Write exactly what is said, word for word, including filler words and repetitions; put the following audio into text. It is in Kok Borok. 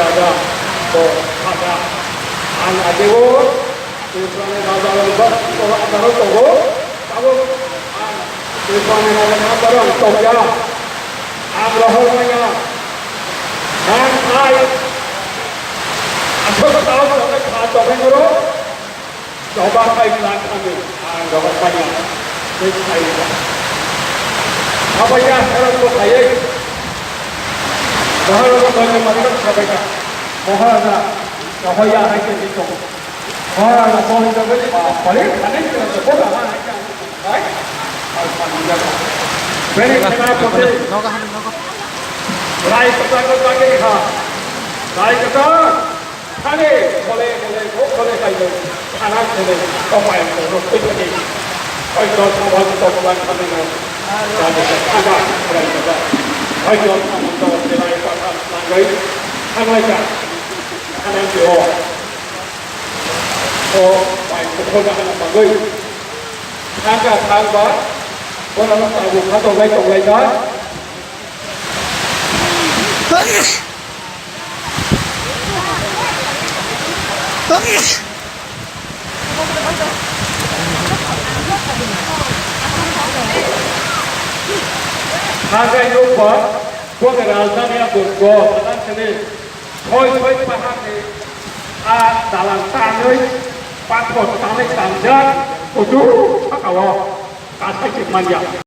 Raja, bo, raja. Ang ajeo, Tripurani raja, raja, raja, raja, raja, abo, ang Tripurani raja, raja, raja, tokya. Ang rohor maya. Ang ai. Asok tao, tokya, tokya, noro. Choba khai bla kami, ang rohor maya, tei khai bla. Abaya herok bo khaiwi, rohor bo khaiwi mantok sabaika. Moharaja, rohoya hai khe di tong. Moharaja sohoi jagoi, ba, pare, khane khe, bo ba, hai khe, hai. Bini khena pote, rai kota kota khe ha, rai kota. Thani, bole, bole, bo bole khaio. Thana bole, kopai ko, no, tei tei. Hoi, dol, thaba, dol, thaba, thaba, no. Jadi, thaba, thaba, thaba. Hoi, dol, thaba, dol, thaba, thaba, thaba, thanglaika. Thana, o. O, pai, ko, ko, na, na, bagoi. Thangka, thangba. Bona, no, tabu, kha, tonglai, tonglaika. Hagai nokbar, boni rajdhani a Durgo, sadan sene, thoi thoi paharni a dalan tanwi, pathor tanwi tangjak, kudu sakao, kasai se manya.